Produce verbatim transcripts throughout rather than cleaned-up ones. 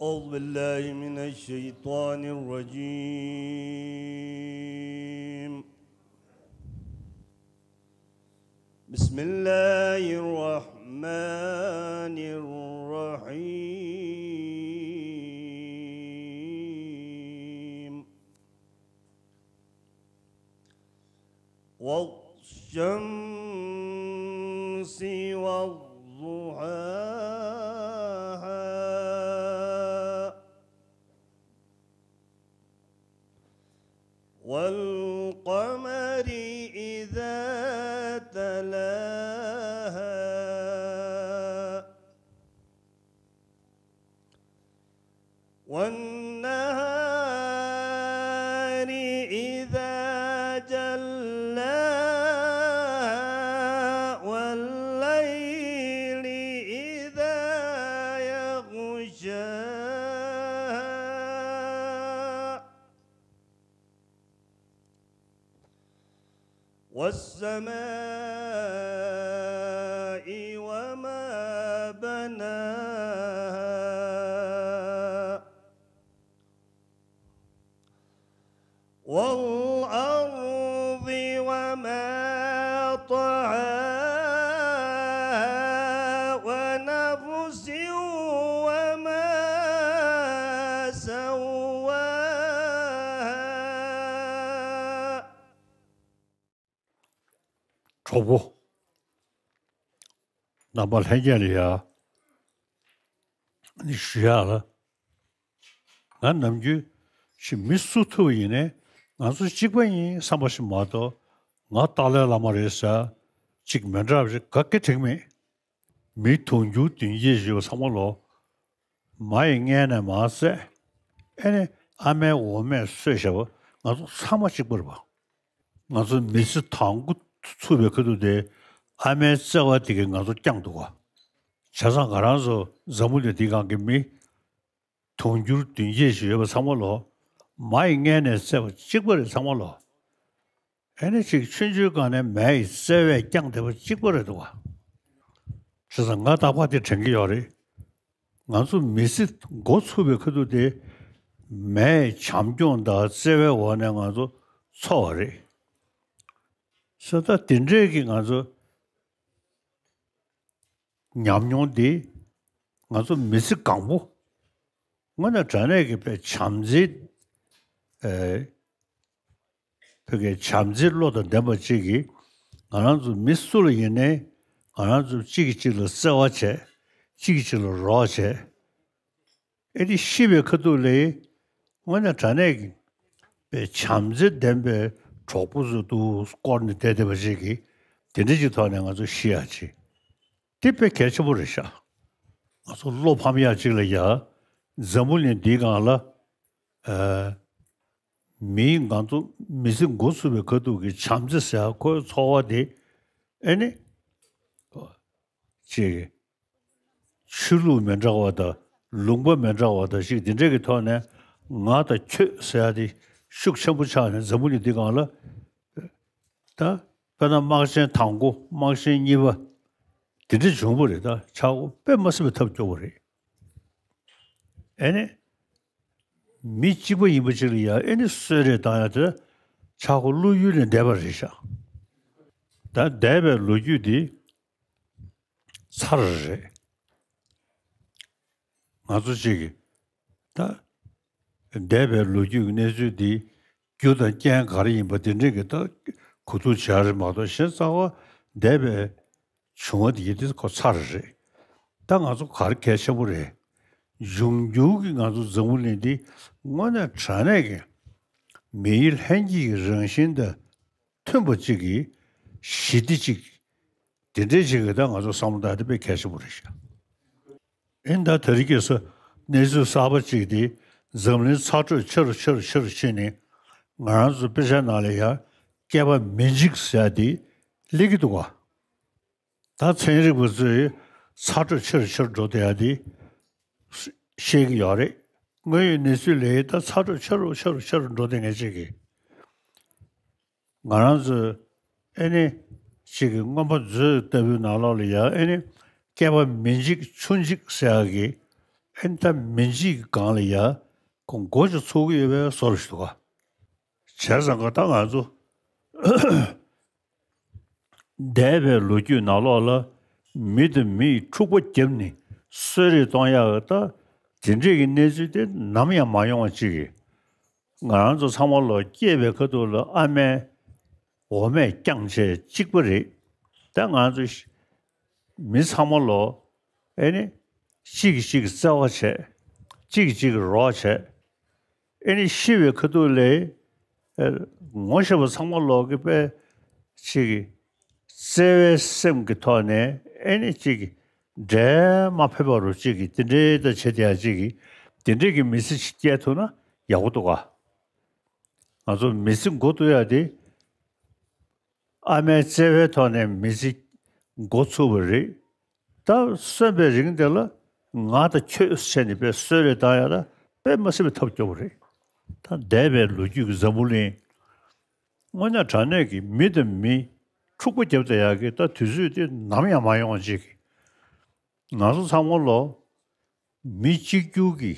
أعوذ بالله من الشيطان الرجيم. بسم الله الرحمن الرحيم. والشمس وضحاها. والقمر إذا تلاها. والنهار إذا جلاها. والليل إذا يغشاها. والسماء وما بناها. والأرض وما طحاها. ونفس وما سواها. གྲོགས་པོ། རྣམ་པ་ལྷན་རྒྱས་ལ་ཡ། ནི་ཞུ་ཡག་ལ། ང་ནམ་རྒྱུན་ཞིག་མི་སུ་ཐུབ་ཡིན་ནའི་ང་ཚོ་གཅིག་པ་ཡིན་བསམ་པ་ཞིག་མ་གཏོགས། ང་ཏཱ་ལའི་བླ་མ་རེད་ཟེར་གཅིག་མི་འདྲ་བ་ཞིག་ག་གེ་དྲན་མེད། མི་དུང་ཕྱུར་བདུན་བརྒྱད་ཞིག་ཡོད་ཚང་མ་ལོ། མ་ཡི་མངལ་ནས་མར་བཙས། ཨེ་ནི་ཨ་མའི་འོ་མས་གསོས་བཞག་པ། ང་ཚོ་ཚང་མ་གཅིག་པ་རེད་པ། ང་ཚོ་མི་ཚེ་དང་པོ་ཚུགས་པའི་ཁ་ཐུག་དེ་ཨ་མའི་བརྩེ་བ་དེ་གིས་ང་ཚོ་བསྐྱངས་འདུག་ག་བྱས་ཙང་ང་རང་ཚོ་འཛམ་བུ་གླིང་འདིའི་སྒང་གི་མི་དུང་ཕྱུར་བདུན་བརྒྱད་ཞིག་ཡོད་པ་ཚང་མ་ལོ། མ་ཡི་མངལ་ནས་བཙས་པ་གཅིག་པ་རེད་ཚང་མ་ལོ། ཨེ་ནི་ཅིག་ཆུང་ཆུང་སྒང་ནས་མའི་བརྩེ་བས་བསྐྱངས་བསྡད་པ་གཅིག་པ་རེད་འདུག་ག་བྱས་ཙང་ང་རྟག་པར་དེ་དྲན་གྱི་ཡོད་རེད། ང་ཚོ་མི་ཚེ་འགོ་ཚུགས་པའི་ཁ་ཐུག་དེ་མའི་བྱམས་སྐྱོང་དང་བརྩེ་བའི་འོག་ནས་ང་ཚོ་འཚོ་བ་རེད། ས་ད་དེ་འདྲས་ཀྱི་ང་ཚོ་ཉམས་མྱོང་འདི་ང་ཚོ་མི་ཚེ་གང་པོ་དངོས་གནས་དྲང་གནས་ཀྱི་དཔེ་བྱམས་བརྩེ། ཨེ། བོད་ཀྱི་བྱམས་བརྩེའི་བློ་དང་ལྡན་པ་གཅིག་གིས་ང་རང་ཚོ་མི་སུ་ལ་ཡིན་ནའི་ང་རང་ཚོ་གཅིག་གིས་གཅིག་ལ་བརྩེ་བ་བྱས། གཅིག་གིས་གཅིག་ལ་རོགས་བྱས། ཨེ་ནི་ཤི་བའི་ཁ་ཐུག་ལ་དངོས་གནས་དྲང་གནས་ཀྱི་དཔེ་བྱམས་བརྩེ་ལྡན་པའི་གྲོགས་པོ་ཚོ་འདུག་བསྐོར་ནས་བསྡད་བསྡད་པ་ཅིག་གིས་དེ་འདྲ་ཅིག་ཐོག་ནས་ང་ཚོ་ཤི་ཡག་ཅིག་དེ་དཔེ་གལ་ཆེན་པོ་རེད་ཤག་ང་ཚོ་བློ་ཕམ་ཡག་ཅིག་ལ་ཡ། འཛམ་བུ་གླིང་འདིའི་སྒང་ལ། ཨ། མིའི་ང་ཚོ་མི་ཚེ་འགོ་ཚུགས་པའི་ཁ་ཐུག་གི་བྱམས་བརྩེ་ཟེར་ཡག་ཁོའི་ཚོར་བ་དེ། ཨེ་ནི། ཅིག་ཆོས་ལུགས་མི་འདྲ་བ་དང་ལུང་པ་མི་འདྲ་བ་དང་ཞིག་དེ་འདྲས་ཀྱི་ཐོག་ནས་ང་དང་ཁྱོད་ཟེར་ཡག་དེ་ཤུགས་ཆེན་པོ་ཆགས་ནས་འཛམ་བུ་གླིང་འདི་སྒང་ལ། ད་དཔེར་ན་དམག་ཆེན་དང་པོ་དམག་ཆེན་གཉིས་པ་དེ་འདྲ་བྱུང་བ་རེད། ད་ཆག་སྒོ་དཔེ་མ་སྲིད་པའི་ཐབས་སྐྱོ་བོ་རེད། ཨེ་ནི། མི་གཅིག་པ་ཡིན་པ་ཅིག་ལ་ཡང་ཨེ་ནི་གསོད་རེས་བཏང་ཡག་དེ་ཆག་སྒོ་བློ་ཡུལ་ནས་འདས་པ་རེད་ཤག་ད་འདས་པའི་ལོ་རྒྱུས་འདི་ཚར་རེད། ང་ཚོ་གཅིག་གིས་ད་འདས་པའི་ལོ་རྒྱུས་ཀྱི་གནས་ཚུལ་འདི་རྒྱུ་དང་རྐྱེན་ག་རེ་ཡིན་པ་དེ་འདྲས་ཀྱི་ད་གོ་བསྡུར་བྱས་རེད་མ་གཏོགས། གཞན་རྩ་བ་འདས་པའི་བྱུང་བ་དེ་ཡིན་དུས་ཁོ་ཚར་རེད། ད་ང་ཚོ་ག་རེ་གལ་ཆེན་པོ་རེད། འབྱུང་འགྱུར་གྱི་ང་ཚོ་འཛམ་བུ་གླིང་འདི་དངོས་གནས་དྲང་གནས་ཀྱི་མི་ཡི་ལྷན་སྐྱེས་ཀྱི་རང་བཞིན་དང་མཐུན་པ་གཅིག་གི་ཞི་བདེ་གཅིག་དེ་འདྲའི་ཅིག་གི་ད་ང་ཚོ་བསམ་བློ་བཏང་དེ་དཔེ་གལ་ཆེན་པོ་རེད་ཤག་ཨེ་ད་དེ་རིང་ཁ་སང་གནས་ཚུལ་གསར་པ་གཅིག་དེ་འཛམ་གླིང་ཚ་དྲོད་ཆེ་རུ་ཆེ་རུ་ཆེ་རུ་ཕྱིན་ནས་ང་རང་ཚོ་དཔེ་ཆ་ནང་ལ་ཡང་སྐྱེས་པ་མི་འཇིག་ཟེར་ཡག་དེ་སླེབས་ཀྱི་འདུག་ག་ད་ཚན་རིག་པ་ཚོས་ཚ་དྲོད་ཆེ་རུ་ཆེ་རུ་འགྲོ་བསྡད་ཡག་དེ་ཤེས་ཀྱི་ཡོད་རེད། དངོས་ཡོད་གནས་ཚུལ་ལ་ད་ཚ་དྲོད་ཆེ་རུ་ཆེ་རུ་ཆེ་རུ་འགྲོ་བསྡད་མཁན་ཅིག་གིས། ང་རང་ཚོས་ཨེ་ནི་ཅིག་གི་མངོན་པ་མཛོད་ལྟ་བུའི་ནང་ལོགས་ལ་ཡང་ཨེ་ནི་སྐྱེས་པ་མི་འཇིག་ཆུ་འཇིག་ཟེར་ཡག་གི་ ཨེ་ད་མི་འཇིགས་ཀྱི་སྒང་ལ་ཡ་ཁོ་མགོ་ཅིག་ཚོས་ཀྱི་ཡོད་པའི་བཟོ་འདྲ་ཞིག་འདུག་ག་བྱས་ཙང་ཀ་ད་ང་ཚོ་འདས་པའི་ལོ་རྒྱུས་ནང་ལོགས་ལ་མི་དང་མི་ཡིས་འཁྲུག་པ་བརྒྱབ་ནས་གསོད་རེས་གཏོང་ཡག་གི་ད་དེ་འདྲས་ཀྱི་གནས་ཚུལ་དེ་ནམ་ཡང་མ་ཡོང་བ་ཅིག་གིས། ང་རང་ཚོ་ཚང་མ་ལོ་སྐྱེས་པའི་ཁ་ཐུག་ལ་ཨ་མས་འོ་མས་བསྐྱངས་བྱས་གཅིག་པ་རེད། ད་ང་ཚོ་ཤ- མི་ཚང་མ་ལོ་ཨེ་ནི་གཅིག་གིས་གཅིག་གི་བརྩེ་བ་བྱས། གཅིག་གིས་གཅིག་གི་རོགས་བྱས། ཨེ་ནི་ཤི་བའི་ཁ་ཐུག་ལ་ཨེ་ངོ་ཤེས་པ་ཚང་མ་ལོ་གི་པས་གཅིག་གི་བརྩེ་བའི་སེམས་ཀྱི་ཐོག་ནས་ཨེ་ནི་གཅིག་གི་འབྲལ་མ་ཕོད་པ་རུ་གཅིག་གིས་དེ་འདྲའི་ད་བྱེད་བསྡད་ཡ་གཅིག་གིས་དེ་འདྲའི་གི་མི་ཚེ་ཞིག་སྐྱེལ་ཐུབ་ན་ཡག་པོ་འདུག་ག་ང་ཚོ་མི་ཚེ་འགོ་བཙུགས་ཡ་དེ་ཨ་མའི་བརྩེ་བའི་ཐོག་ནས་མི་ཚེ་འགོ་ཚུགས་པ་རེད། ད་གསོན་པའི་རིང་དེ་ལ་ང་དང་ཁྱོད་ཟེར་ནས་དཔེ་གསོད་རེས་བཏང་ཡ་ལ་དཔེ་མ་སྲིད་པའི་ཐབས་སྐྱོ་པོ་རེད། ད་འདས་པའི་ལོ་རྒྱུས་ཀྱི་འཛམ་བུ་གླིང་། དངོས་གནས་དྲང་གནས་ཀྱི་མི་དང་མི་འཁྲུག་པ་བརྒྱབ་བསྡད་ཡག་གི་ད་དུས་ཚོད་དེ་ནམ་ཡང་མ་ཡོང་བ་ཅིག་གི་ང་ཚོ་ཚང་མ་ལོ་མི་གཅིག་གྱུར་གྱི་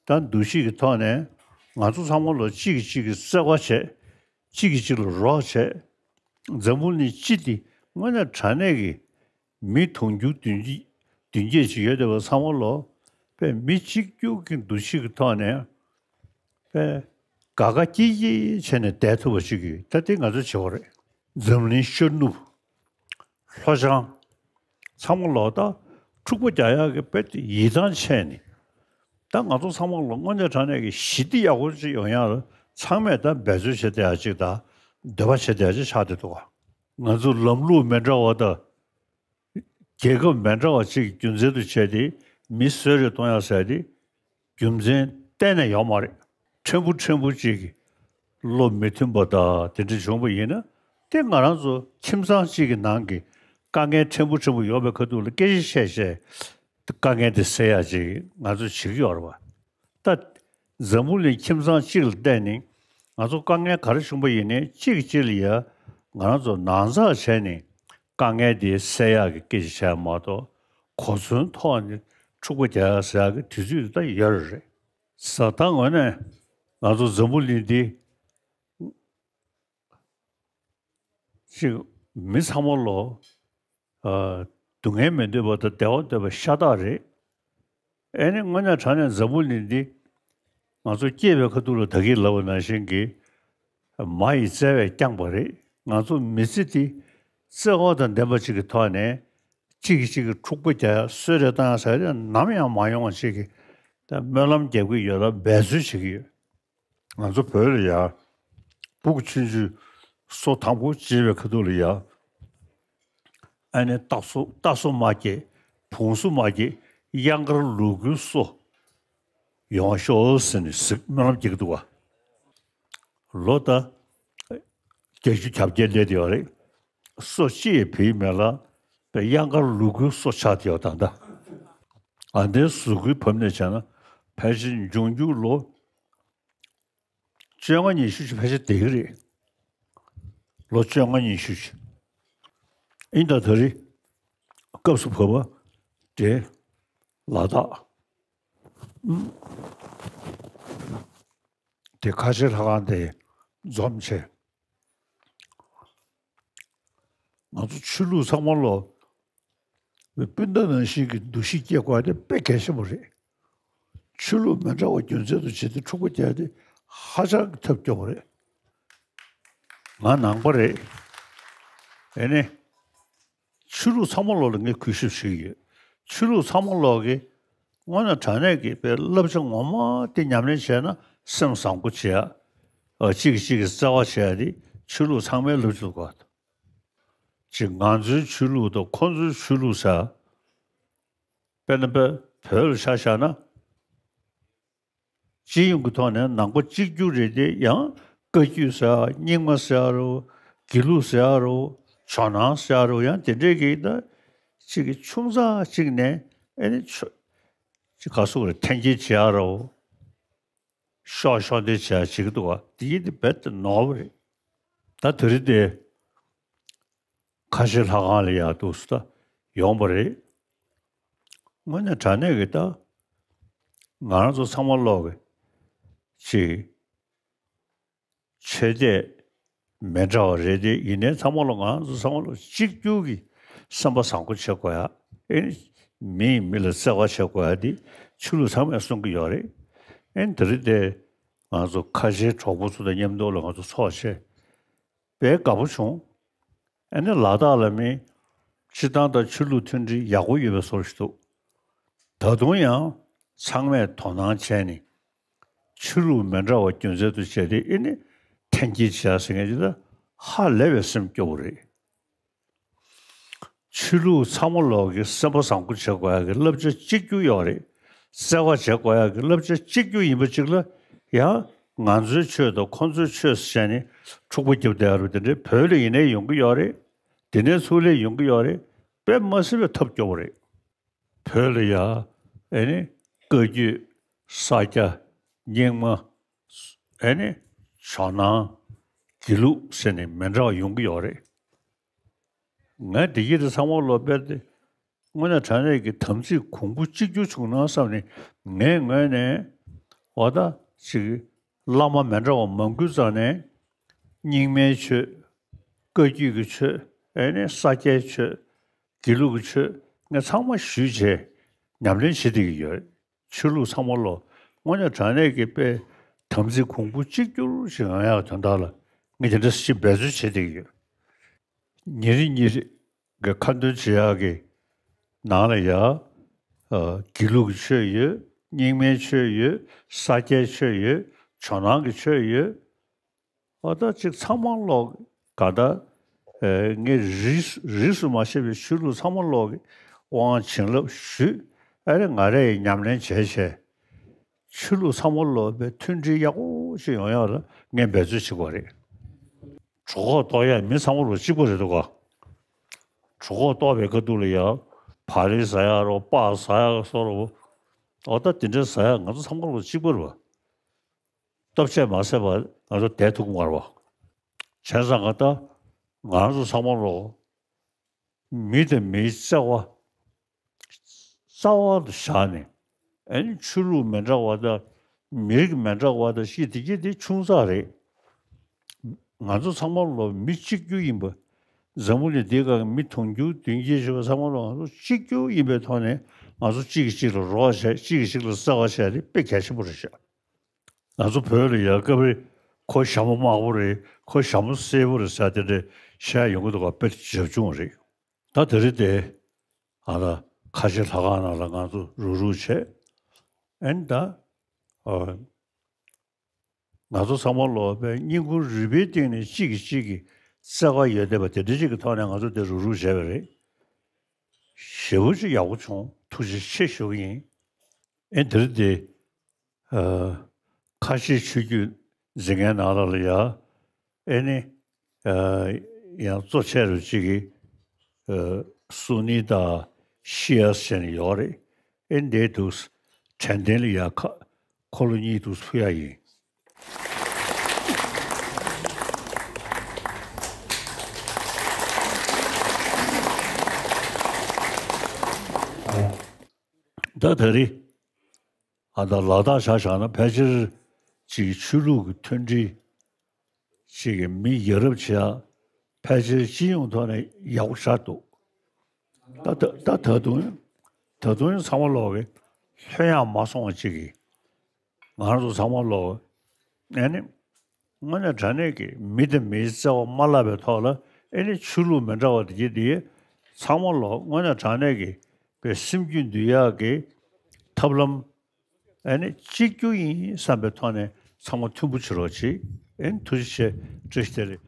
ད་འདུ་ཤེས་ཀྱི་ཐོག་ནས་ང་ཚོ་ཚང་མ་ལོ་གཅིག་གིས་གཅིག་གི་བརྩེ་བ་བྱས། གཅིག་གིས་གཅིག་ལ་རོགས་བྱས། འཛམ་བུ་གླིང་སྤྱི་དེ་དངོས་གནས་དྲང་གནས་ཀྱི་མི་དུང་ཕྱུར་བདུན་བརྒྱ་བདུན་བརྒྱ་ཅིག་ཡོད་བསྡད་པ་ཚང་མ་ལོ་དཔེ་མི་གཅིག་གྱུར་གྱི་འདུ་ཤེས་ཀྱི་ཐོག་ནས་དཔེ་དགའ་དགའ་སྐྱིད་སྐྱིད་བྱས་ནས་བསྡད་ཐུབ་པ་ཞིག་གི་ད་དེ་ང་ཚོ་བྱེད་དགོས་རེད། འཛམ་གླིང་ཤར་ནུབ། ལྷོ་བྱང་། ཚང་མ་ལོ་ད་འཁྲུག་པ་རྒྱག་ཡག་གི་དཔེ་དེ་ཡིད་ཐང་ཆད་ནས། ད་ང་ཚོ་ཚང་མ་ལོ་དངོས་གནས་དྲང་གནས་ཀྱི་ཞི་བདེ་ཡག་པོ་ཅིག་ཡོང་ཡག་ལ་ཚང་མས་ད་འབད་རྩོལ་བྱེད་བསྡད་ཡག་ཅིག་དང་འདོད་པ་བྱེད་བསྡད་ཡག་ཅིག་ཆགས་བསྡད་འདུག་ག་ང་ཚོ་ལམ་ལུགས་མི་འདྲ་བ་དང་རྒྱལ་ཁབ་མི་འདྲ་བ་ཅིག་རྒྱུ་མཚན་དུ་བྱས་ཏེ་མི་གསོད་རེས་གཏོང་ཡག་ཟེར་ཏེ། རྒྱུ་མཚན་གཏན་ནས་ཡོད་མ་རེད། ཕྲན་བུ་ཕྲན་བུ་གཅིག་གིས་བློ་མི་མཐུན་པ་དང་དེ་འདྲ་བྱུང་བ་ཡིན་ན་དེ་ང་རང་ཚོ་ཁྱིམ་ཚང་གཅིག་གི་ནང་གི་དཀའ་ངལ་ཕྲན་བུ་ཕྲན་བུ་ཡོད་པའི་ཁ་ཐུག་ལ་སྐད་ཆ་བཤད་བཤད་དཀའ་ངལ་དེ་སེལ་ཡག་ཅིག་ང་ཚོ་བྱེད་ཀྱི་ཡོད་རེད་བ། ད་འཛམ་བུ་གླིང་ཁྱིམ་ཚང་གཅིག་ལ་བལྟས་ནས་ང་ཚོ་དཀའ་ངལ་ག་རེ་བྱུང་བ་ཡིན་ནའི་གཅིག་གིས་གཅིག་ལ་ཡ་ང་རང་ཚོ་ནང་ཚགས་བྱས་ནས་དཀའ་ངལ་དེ་སེལ་ཡག་གི་སྐད་ཆ་བཤད་མ་གཏོགས་གོ་མཚོན་ཐོག་ནས་འཁྲུག་པ་རྒྱག་ཡག་ཟེར་ཡག་གི་དུས་ཚོད་དེ་ད་ཡོད་རེད། ས་ད་ངོས་ནས་ང་ཚོ་འཛམ་བུ་གླིང་འདི་ཅིག་མི་ཚང་མ་ལོ་ཨ་སྡུག་བསྔལ་མི་འདོད་པ་དང་བདེ་བ་འདོད་པ་ཤ་སྟག་རེད། ཨེ་ནི་དངོས་གནས་དྲང་གནས་འཛམ་བུ་གླིང་འདི་ང་ཚོ་སྐྱེས་པའི་ཁ་ཐུག་ལ་ད་གིན་ལབ་པ་ནང་བཞིན་གྱི་མ་ཡི་བརྩེ་བས་བསྐྱངས་པ་རེད། ང་ཚོ་མི་ཚེ་འདི་བརྩེ་བ་དང་ལྡན་པ་ཅིག་གི་ཐོག་ནས་གཅིག་གིས་གཅིག་གི་འཁྲུག་པ་རྒྱག་ཡ་གསོད་རེས་བཏང་ཡ་ཟེར་ཡ་ནམ་ཡང་མ་ཡོང་བ་ཅིག་གི་ད་སྨོན་ལམ་རྒྱབ་ཀྱི་ཡོད་ལ་འབད་རྩོལ་བྱེད་ཀྱི་ཡོད། ང་ཚོ་བོད་ལ་ཡ། སྤུ་གུ་ཆུང་ཆུང་སོ་དང་པོ་སྐྱེས་པའི་ཁ་ཐུག་ལ་ཡ། ཨ་ནི་རྟ་སོ་རྟ་སོ་མ་སྐྱེས། བོང་སོ་མ་སྐྱེས། གཡང་དཀར་ལུ་གུའི་སོ་ཡོང་ཤོག་ཟེར་ནས་གཟིགས་སྨོན་ལམ་རྒྱག་གི་འདུག་ག་ལོ་ད་བརྒྱད་ཅུ་གྱ་བརྒྱད་སླེབས་བསྡད་ཡོད་རེད། སོ་གཅིག་ཡང་བུད་མེད་ལ་དཔེ་གཡང་དཀར་ལུ་གུའི་སོ་ཆགས་བསྡད་ཡོད་ད་ལྟ། ཨ་འདྲའི་གཟུགས་པོའི་བབ་ནས་བྱས་ན་ཕལ་ཆེར་འབྱུང་འགྱུར་ལོ་བཅོ་ལྔ་ཉི་ཤུ་ཞིག་ཕལ་ཆེར་བསྡད་ཀྱི་རེད། ལོ་བཅོ་ལྔ་ཉི་ཤུ་ཞིག་ཨིན་ད་ད་རེས་སྐབས་སུ་བབས་པ་དེ་ལ་དྭགས་དེ་ཁ་ཆེ་ལྷ་ཁང་དེ་འཛོམས་བྱས། ང་ཚོ་ཆོས་ལུགས་ཚང་མ་ལོ་སྤུན་ཟླ་ནང་བཞིན་གྱི་འདུ་ཤེས་སྐྱེ་དགོས་དེ་དཔེ་གལ་ཆེན་པོ་རེད། ཆོས་ལུགས་མི་འདྲ་བ་རྒྱུ་མཚན་དུ་བྱས་ཏེ་འཁྲུག་པ་རྒྱག་དེ་ཧ་ཅང་གི་ཐབས་སྐྱོ་པོ་རེད། ང་ནང་པ་རེད། ཨེ་ནི། ཆོས་ལུགས་ཚང་མ་ལོག་ལ་ངས་གུས་ཞབས་ཞུ་གི་ཡོད། ཆོས་ལུགས་ཚང་མ་ལོག་གི་དངོས་གནས་དྲང་གནས་ཀྱི་དཔེ་བསླབ་བྱ་ངོ་མ་དེ་ཉམས་ལེན་བྱས་ན་སེམས་བཟང་པོ་བྱེད་ཡ། ཨ་གཅིག་གིས་གཅིག་གི་བརྩེ་བ་བྱེད་ཡ་དེ་ཆོས་ལུགས་ཚང་མའི་བསླབ་བྱ་དགོས། ཅིག་ང་ཚོའི་ཆོས་ལུགས་དང་ཁོ་ཚོའི་ཆོས་ལུགས་ཟེར། དཔེར་ན་དཔེ་བོད་ལ་ཆ་བཞག་ན། སྤྱི་ཡོངས་ཀྱི་ཐོག་ནས་ནང་པ་གཅིག་གྱུར་རེད་དེ་ཡང་བཀའ་བརྒྱུད་ཟེར་རྙིང་མ་ཟེར་རོ། དགེ་ལུགས་ཟེར་རོ། ཇོ་ནང་ཟེར་རོ། ཡང་དེ་འདྲས་ཀྱི་ད་གཅིག་གི་ཆུང་ཙག་གཅིག་ནས་ཨེ་ནི་ཆོ་གཅིག་ག་སུ་རེད་འཐེན་འཁྱེར་བྱེད་ཡ་རོ། ཤོག་ཤོག་འདི་བྱེད་ཡ་བྱེད་ཀྱི་འདུག་བ། དེ་ཡིན་དེ་རྦད་དེ་ནོར་བ་རེད། ད་དེ་རིང་དེ། ཁ་ཆེ་ལྷ་ཁང་ལ་ཡར་འདུག་སེ་ད་ཡོང་བ་རེད། དངོས་གནས་དྲང་གནས་ཀྱི་ད་ ང་རང་ཚོ་ཚང་མ་ལོག་གི་ཅིག་ཆོས་དད་མི་འདྲ་བ་རེད་དེ། ཡིན་ནའི་ཚང་མ་ལོག་ང་རང་ཚོ་ཚང་མ་ལོག་གཅིག་གྱུར་གྱི་བསམ་པ་བཟང་པོ་བྱེད་དགོས་ཡ། ཨེ་ནི་མི་ཡིས་མི་ལ་བརྩེ་བ་བྱེད་དགོས་ཡ་དེ་ཆོས་ལུགས་ཚང་མས་གསུང་གི་ཡོད་རེད། ཨེ་ནི་དེ་རིང་དེ་ང་ཚོ་ཁ་ཆེའི་གྲོགས་པོ་ཚོ་དང་མཉམ་དུ་ལ་ང་ཚོ་ཚོགས་བྱས། དཔེ་དགའ་པོ་བྱུང་། ཨ་ནི་ལ་དྭགས་ལ་མི་སྤྱི་བཏང་དང་ཆོས་ལུགས་མཐུན་སྒྲིལ་ཡག་པོ་ཡོད་པའི་བཟོ་ཞིག་འདུག། ད་དུང་ཡང་ཚང་མས་དོ་སྣང་བྱས་ནས་ཆོས་ལུགས་མི་འདྲ་བ་རྒྱུ་མཚན་དུ་བྱས་ཏེ་ཨ་ནི་འཐེན་འཁྱེར་བྱས་ཟེར་མཁན་ཅིག་ལ་ཧ་ལས་པའི་སེམས་སྐྱོ་བོ་རེད། ཆོས་ལུགས་ཚང་མ་ལོག་གི་སེམས་པ་བཟང་པོ་བྱེད་དགོས་ཡག་གི་བསླབ་བྱ་གཅིག་གྱུར་ཡོད་རེད། བརྩེ་བ་བྱེད་དགོས་ཡག་གི་བསླབ་བྱ་གཅིག་གྱུར་ཡིན་པ་གཅིག་ལ་ཡང་ང་ཚོའི་ཆོས་དང་ཁོ་ཚོའི་ཆོས་ཟེར་ནས་འཁྲུག་པ་རྒྱབ་བསྡད་ཡོད་རེད། དེ་འདྲའི་བོད་ལ་ཡིན་ནའི་ཡོང་གི་ཡོད་རེད། དེ་ནས་ཚུར་ལ་ཡོང་གི་ཡོད་རེད། དཔེ་མ་སྲིད་པའི་ཐབས་སྐྱོ་བོ་རེད། བོད་ལ་ཡ་ཨེ་ནི་བཀའ་བརྒྱུད། ས་སྐྱ། རྙིང་མ། ཨེ་ནི་ཇོ་ནང་། དགེ་ལུགས་ཟེར་ནས་མི་འདྲ་བ་ཡོང་གི་ཡོད་རེད། ང་བདེ་སྐྱིད་དེ་ཚང་མ་ལོག་པས་ཏེ། དངོས་གནས་དྲང་གནས་ཀྱི་དམ་ཚིག་གོང་བུ་གཅིག་གྱུར་བྱུང་ན་བསམ་ནས་ངའི་ངོས་ནས་འོ་ད་ཅིག་བླ་མ་མི་འདྲ་བ་མང་པོའི་རྩ་ནས་རྙིང་མའི་ཆོས། བཀའ་བརྒྱུད་ཀྱི་ཆོས། ཨེ་ནས་ས་སྐྱའི་ཆོས། དགེ་ལུགས་ཀྱི་ཆོས་ངས་ཚང་མ་ཞུས་བྱས་ཉམས་ལེན་བྱེད་བསྡད་ཀྱི་ཡོད། ཆོས་ལུགས་ཚང་མ་ལོ་དངོས་གནས་དྲང་གནས་ཀྱི་དཔེ་དམ་ཚིག་གོང་བུ་གཅིག་གྱུར་ཞིག་ཡོང་ཡག་དོན་དག་ལ་ངས་དེ་འདྲ་ཞིག་འབད་རྩོལ་བྱེད་བསྡད་ཀྱི་ཡོད། ཉིན་རེ་ཉིན་རེ་གི་ཁ་འདོན་བྱེད་ཡག་གི་ནང་ལ་ཡ། ཨ། དགེ་ལུགས་ཀྱི་ཆོས་ཡོད། རྙིང་མའི་ཆོས་ཡོད། ས་སྐྱའི་ཆོས་ཡོད། ཇོ་ནང་གི་ཆོས་ཡོད། ཨ། ད་ཅིག་ཚང་མ་ལོག་ག་ད། ཨེ། ངས་རིས་རིས་སུ་མ་ཆད་པའི་ཆོས་ལུགས་ཚང་མ་ལོག་གི་དབང་བྱིན་རླབས་ཞུས། ཨ་རེ་ང་རེ་ཡི་ཉམས་ལེན་བྱས་བྱས། ཆོས་ལུགས་ཚང་མ་ལོག་པའི་མཐུན་སྒྲིལ་ཡག་པོ་ཞིག་ཡོང་ཡག་ལ་ངས་འབད་རྩོལ་བྱེད་དགོས་རེད། གྲོད་ཁོག་ལྟོགས་ཡག་མི་ཚང་མ་ལོག་གཅིག་པ་རེད་འདུག་ག། གྲོད་ཁོག་ལྟོགས་པའི་ཁ་ཐུག་ལ་ཡ། བག་རིལ་ཟ་ཡག་རོ། སྤགས་ཟ་ཡག་སོགས་རོ། འོ་ད་དེ་འདྲའི་ཟ་ཡག་ང་ཚོ་ཚང་མ་ལོག་གཅིག་པ་རེད་པ། ལྟོ་ཆས་མ་ཟས་པར་ང་ཚོ་བསྡད་ཐུབ་ཀྱི་མ་རེད་པ། བྱས་ཙང་ག་ད་ང་ཚོ་ཚང་མ་ལོག་མི་དང་མིའི་བརྩེ་བ་རྩ་བ་དུ་བཞག་ནས། ཨ་ནི་ཆོས་ལུགས་མི་འདྲ་བ་དང་མི་རིགས་མི་འདྲ་བ་དང་ཞེས་དེ་གྱད་དེ་ཆུང་ཙག་རེད། ང་ཚོ་ཚང་མ་ལོ་མི་གཅིག་གྱུར་ཡིན་པ། འཛམ་བུ་གླིང་འདིའི་སྒང་གི་མི་དུང་ཕྱུར་བདུན་བརྒྱད་ཅིག་ཡོད་པ་ཚང་མ་ལོ་ང་ཚོ་གཅིག་གྱུར་ཡིན་པའི་ཐོག་ནས་ང་ཚོ་གཅིག་གིས་གཅིག་ལ་རོགས་བྱས། གཅིག་གིས་གཅིག་ལ་བརྩེ་བ་བྱས་ཏེ་དཔེ་གལ་ཆེན་པོ་རེད་ཤག། ང་ཚོ་བོད་ལ་ཡ་སྐབས་རེ་ཁོ་ཞྭ་མོ་དམར་པོ་རེད། ཁོ་ཞྭ་མོ་སེར་པོ་རེད་ཟེར་དེ་འདྲ་བཤད་ཡོང་གི་འདུག་ག། དཔེ་བྱབ་ཆུང་རེད། ད་དེ་རིང་དེ་ཨ་ད་ཁ་ཆེ་ལྷ་ཁང་ནང་ལ་ང་ཚོ་རུག་རུག་བྱས། ཨེ་ནི་ད། ཨ། ང་ཚོ་ཚང་མ་ལོ་བའི་སྙིང་ཁུང་རུས་པའི་གཏིང་ནས་གཅིག་གིས་གཅིག་གི་བརྩེ་བ་ཡོད་བསྡད་པ་དེ་འདྲ་ཅིག་གི་ཐོག་ནས་ང་ཚོ་དེ་རུག་རུག་བྱས་པ་རེད། ཞེ་པོ་ཅིག་ཡག་པོ་བྱུང་། ཐུགས་རྗེ་ཆེ་ཞུ་གི་ཡིན། ཨེ་དེ་རིང་དེ། ཨ། ཁ་ཆེ་ཆོས་བརྒྱུད་འཛིན་མཁན་ནང་ལ་ལ་ཡ། ཨེ་ནི། ཨ། ཡང་གཙོ་ཆེ་རུ་གཅིག་གིས། ཨ། སུ་ནི་ད་ཤི་ཡ་ཟེར་ནས་ཡོད་རེད། ཨེ་འདི་འདུག། དྲན་རྟེན་ལ་ཡ་ཁ་འཁོར་ལོ་གཉིས་འདུག་ཕུལ་ཡ་ཡིན། ད་དེ་རིང་ཨ་ད་ལ་དྭགས་ཆ་བཞག་ན་ཕལ་ཆེར་ཅིག་ཆོས་ལུགས་ཀྱི་མཐུན་སྒྲིལ་ཅིག་གི་མི་ཡ་རབས་ཆེ་ཕལ་ཆེར་སྤྱི་ཡོངས་ཐོག་ནས་ཡག་པོ་ཆགས་འདུག། ད་ད་ད་ད་དུང་ད་དུང་ཚང་མ་ལོག་གི་ལྷོད་ཡངས་མ་སོང་བ་ཅིག་གིས། ང་རང་ཚོ་ཚང་མ་ལོག་ཨེ་ནི། དངོས་གནས་དྲང་གནས་ཀྱི་མི་དང་མིའི་བརྩེ་བ་མ་བརླག་པའི་ཐོག་ལ་ཨེ་ནི་ཆོས་ལུགས་མི་འདྲ་བ་དེ་གྱད་དེ་ཚང་མ་ལོག་དངོས་གནས་དྲང་གནས་ཀྱི་པའི་སེམས་རྒྱུད་འདུལ་ཡག་གི་ཐབས་ལམ་ཨེ་ནི་གཅིག་གྱུར་ཡིན་བསམ་པའི་ཐོག་ནས་ཚང་མ་མཐུན་པོ་བྱེད་རོགས་གྱིས། ཨེ་ནི་ཐུགས་རྗེ་ཆེ། བཀྲ་ཤིས་བདེ་ལེགས།